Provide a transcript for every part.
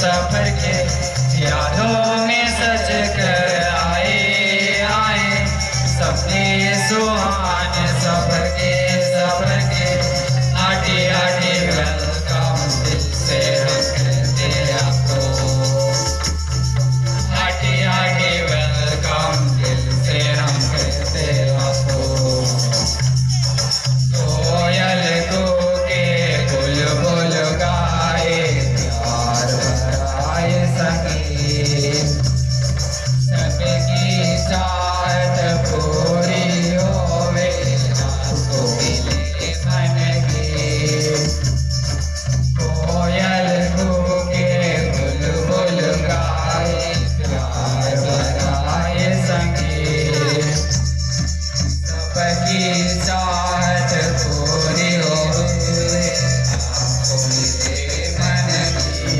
सफर के यादों में सज कर आए आए सपने सुहाने सफर के आटे आटे welcome दिल से हम कहते आपको, आटे आटे welcome दिल से हम कहते आपको। कोयल के बुलबुल गाए प्यार भराए संगीत, सबकी चाहत पूरी होवे आपको मिले मन की। कोयल के बुलबुल गाए प्यार भराए संगीत, सबकी चाहत पूरी होवे आपको मिले मन की।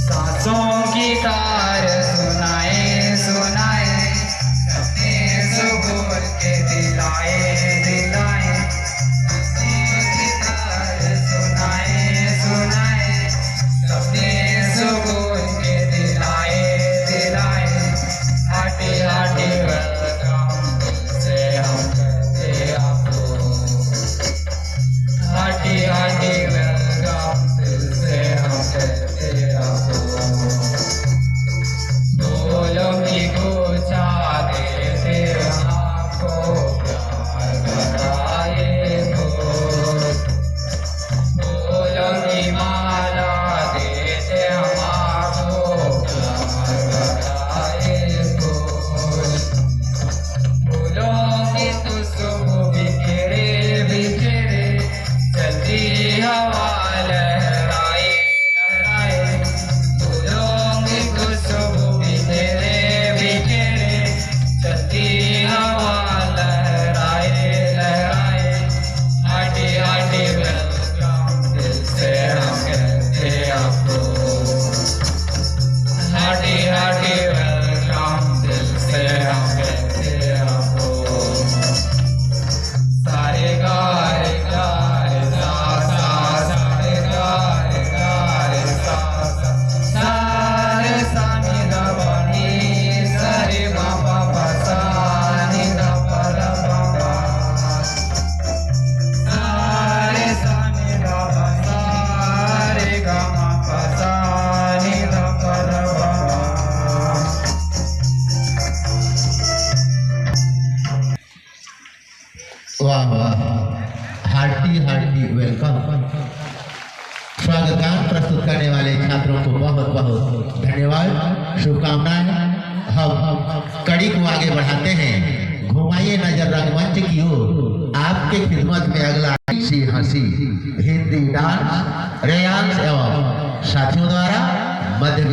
सांसों की तार सुनाए सुनाए सपने सुबुल के दिलाए दिलाए, सांसों की तार सुनाए सुनाए सपने सुबुल के दिलाए दिलाए। आटे आटे welcome दिल से हम कहते आपको, आटे आटे welcome दिल से हम कहते आपको। फूलों की गुच्छा देते आपको प्यार भराए फूल, फूलों की माला देते हम आपको प्यार भराए फूल। फूलों की खुशबू बिखरे बिखरे चलती हवा लहराए लहराए, फूलों की खुशबू बिखरे बिखरे चलती हवा लहराए लहराए। आटे आटे welcome दिल से हम कहते आपको, आटे आटे welcome दिल से हम कहते आपको। सारे गा रे गा रे सा सा, सारे गा रे सा सा, सारे सा नि ध प नि सा रे मा पा पा सा नि ध प ध प प, सारे सा नि ध प सा रे गा मा प सा नि ध प ध प प। वाह वाह, हार्टी हार्टी welcome. स्वागत गान प्रस्तुत करने वाले छात्रों को बहुत बहुत धन्यवाद, शुभकामनाएं। हम कड़ी को आगे बढ़ाते हैं। घुमाइए नजर रंगमंच की ओर। आपके खिदमत में अगला सी हंसी हिंदी डांस रेयांश एवं साथियों द्वारा मध्य